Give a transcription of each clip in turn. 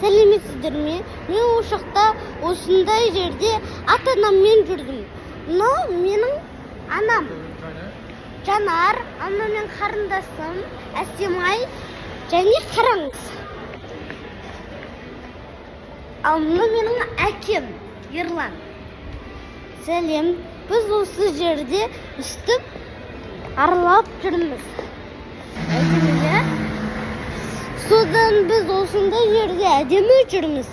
Сәлеметсіздер ме? Мен осы жақта, осындай жерде ата анаммен жүрдім. Мынау менің анам Жанар, анау менің қарындасым Әсемай. Және қараңыз, ал мынау менің әкем Ерлан. Сәлем! Біз осы жерде өстіп аралап жүрміз. Әдемі, иә? Содан біз осындай жерде әдемі жүрміз.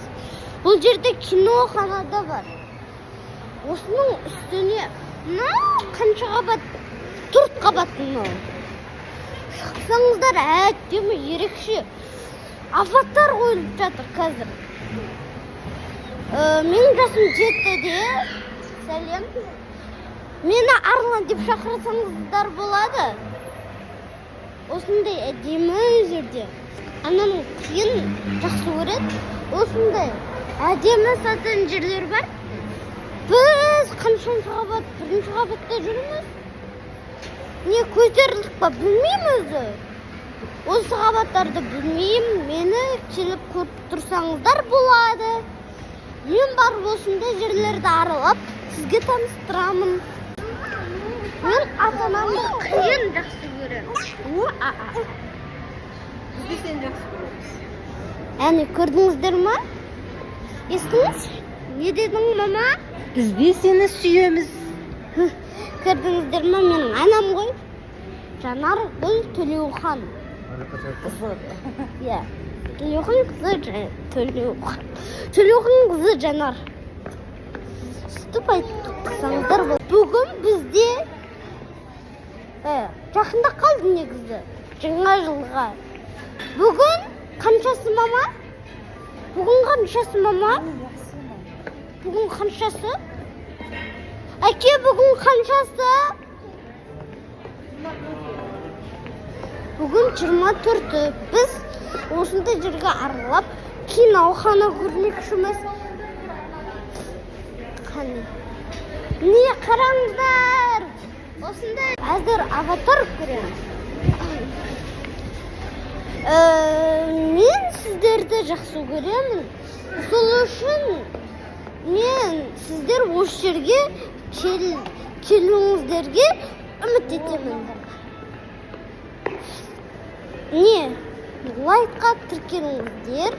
Бұл жерде кинохана да бар. Осының үстіне мынау қанша қабат? Төрт қабат мынау. Шықсаңыздар, әдемі, ерекше «Аватар» қойылып жатыр қазір. Менің жасым 7-де. Сәлем! Мені Арлан деп шақырсаңыздар болады. Осындай әдемі жерде анам қиын жақсы көреді. Осындай әдемі сатын жерлер бар. Біз қаншаншы қабат? Бірінші қабатта жүрміз. Не, көтерілдік па, білмеймін өзі. Осы қабаттарды білмеймін. Мені келіп көріп тұрсаңыздар болады. Мен барып осындай жерлерді аралап, сізге таныстырамын. Мен ата анамды қиын жақсы көремін. О, а, а. Біз де сені жақсы көреміз. Әне, көрдіңіздер ма? Естіңіз, не дедің, мама? Біз де сені сүйеміз. Көрдіңіздер ма, менің анам ғой, Жанаргүл Төлеухан. Иә, Төлеухан қызы, Төлеухан, Төлеухан қызы Жанар. Сөйтіп айтсаңыздар болады. Бүгін бізде жақында қалды негізі жаңа жылға. Бүгін қаншасы, мама? Бүгін қаншасы, мама? Бүгін қаншасы, әке? Бүгін қаншасы? Бүгін 24-і. Біз осындай жерге аралап, кинохана көрмекшіміз. Қане, міне, қараңыздар, осындай. Қазір «Аватар» көреміз. Мен сіздерді жақсы көремін. Сол үшін мен сіздер осы жерге келуіңіздерге үміт етемін. Не, лайкқа тіркеліңіздер.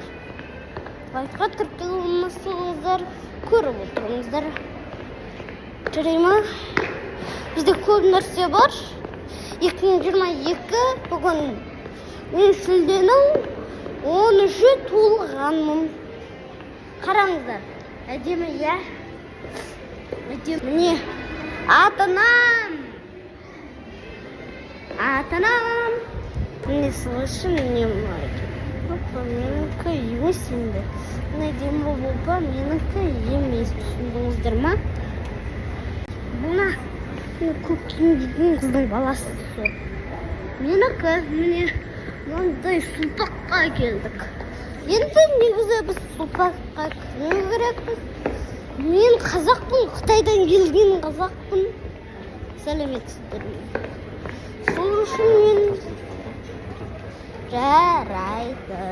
Лайкқа тіркелмесеңіздер, көріп отырыңыздар. Жарай ма? Бізде көп нәрсе бар. 2022, бүгін мен шілденің 13-і туылғанмын. Қараңыздар, әдемі, иә? Әдемі. Міне, ата анам, ата анам. Міне, сол үшін, міне, мына екен. Опа, менікі емес енді. Мына әдемі опа, менікі емес, түсіндіңіздер ма? Мына көк киім киген қыздың баласы, сол менікі. Міне, мынандай сулпаққа келдік. Енді негізі біз сулпаққа кіру керекпіз. Мен қазақпын, Қытайдан келген қазақпын. Сәлеметсіздер ме? Сол үшін мен, жарайды.